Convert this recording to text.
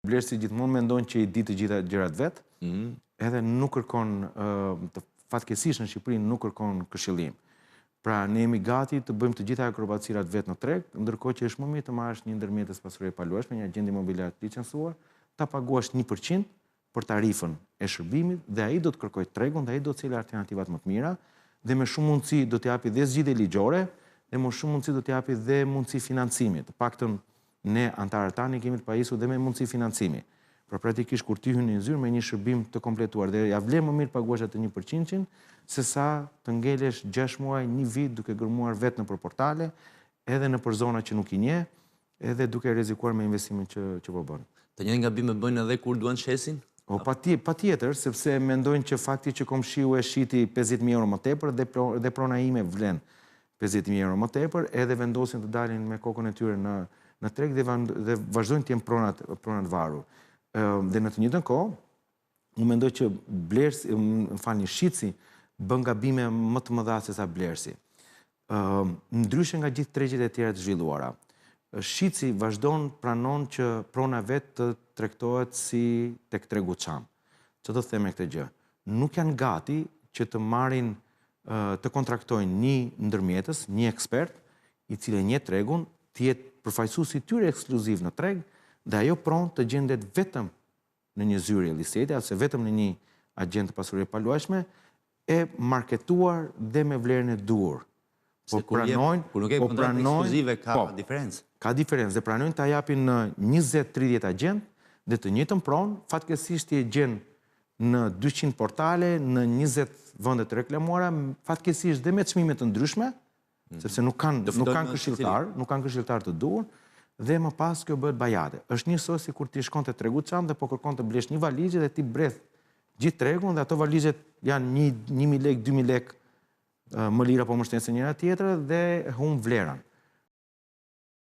Blerësi gjithmonë mendon që i di të gjitha gjërat vetë, mhm. edhe nuk kërkon, të fatkeqësisht në Shqipëri nuk kërkon këshillim. Pra, ne jemi gati të bëjmë të gjitha akrobacirat vetë në treg, ndërkohë që është më mirë të marrësh një ndërmjetës pasurie paluajtshme, një agjent imobiliar të licencuar, ta paguash 1% për tarifën e shërbimit dhe ai do të kërkojë tregun dhe ai do të sjellë alternativat më të mira dhe me shumë mundësi do të japi dhe zgjidhje ligjore dhe me shumë mundësi do të japi dhe mundësi financimi. Të paktën Ne anëtarët tanë i kemi të pajisur dhe me mundësi financimi. Pra praktikisht kur ti hyn në një zyrë me një shërbim të kompletuar dhe ia vlen më mirë të paguash atë 1%-shin se sa të ngelesh 6 muaj, një vit duke gërmuar vetë nëpër portale, edhe nëpër zona që nuk i njeh, edhe duke rrezikuar me investimin që që po bën. Të njëjtin gabim e bëjnë edhe kur duan shesin? Po patjetër, sepse mendojnë që fakti që komshiu e shiti 50.000 euro më tepër dhe dhe prona ime vlen 50.000 euro më tepër, edhe vendosin të dalin me kokën e tyre në në treg dhe dhe vazhdojnë të jenë pronat pronat varur. Dhe në të njëjtën kohë, unë mendoj që blerësi, më falni, shitësi bën gabime më të mëdha se sa blerësi. Ndryshe nga gjithë tregjet e tjera të zhvilluara, shitësi vazhdon pranon që prona vet të tregtohet si tek tregu çam. Ç'do të them me këtë gjë? Nuk janë gati që të marrin të kontraktojnë një ndërmjetës, një ekspert, i cili e njeh tregun, të jetë përfaqësuesi i tyre ekskluziv në treg dhe ajo pronë të gjendet vetëm në një zyrë real estate ose vetëm në një agjent të pasurive paluajtshme e marketuar dhe me vlerën e duhur. Po pranojnë, kur nuk e po kontratë ekskluzive ka po, diferencë. Ka diferencë dhe pranojnë ta japin në 20-30 agjent dhe të njëjtën pronë, fatkeqësisht ti e gjen në 200 portale, në 20 vende të reklamuara, fatkeqësisht dhe me çmime të ndryshme, mm. sepse nuk kanë nuk kanë këshilltar, nuk kanë këshilltar të duhur dhe më pas kjo bëhet bajate. Është njësoj si kur ti shkon te tregu çam dhe po kërkon të blesh një valixhe dhe ti bredh gjithë tregun dhe ato valixhet janë 1000 lekë, 2000 lekë më lirë apo më shtrenjtë se njëra tjetra dhe humb vlerën.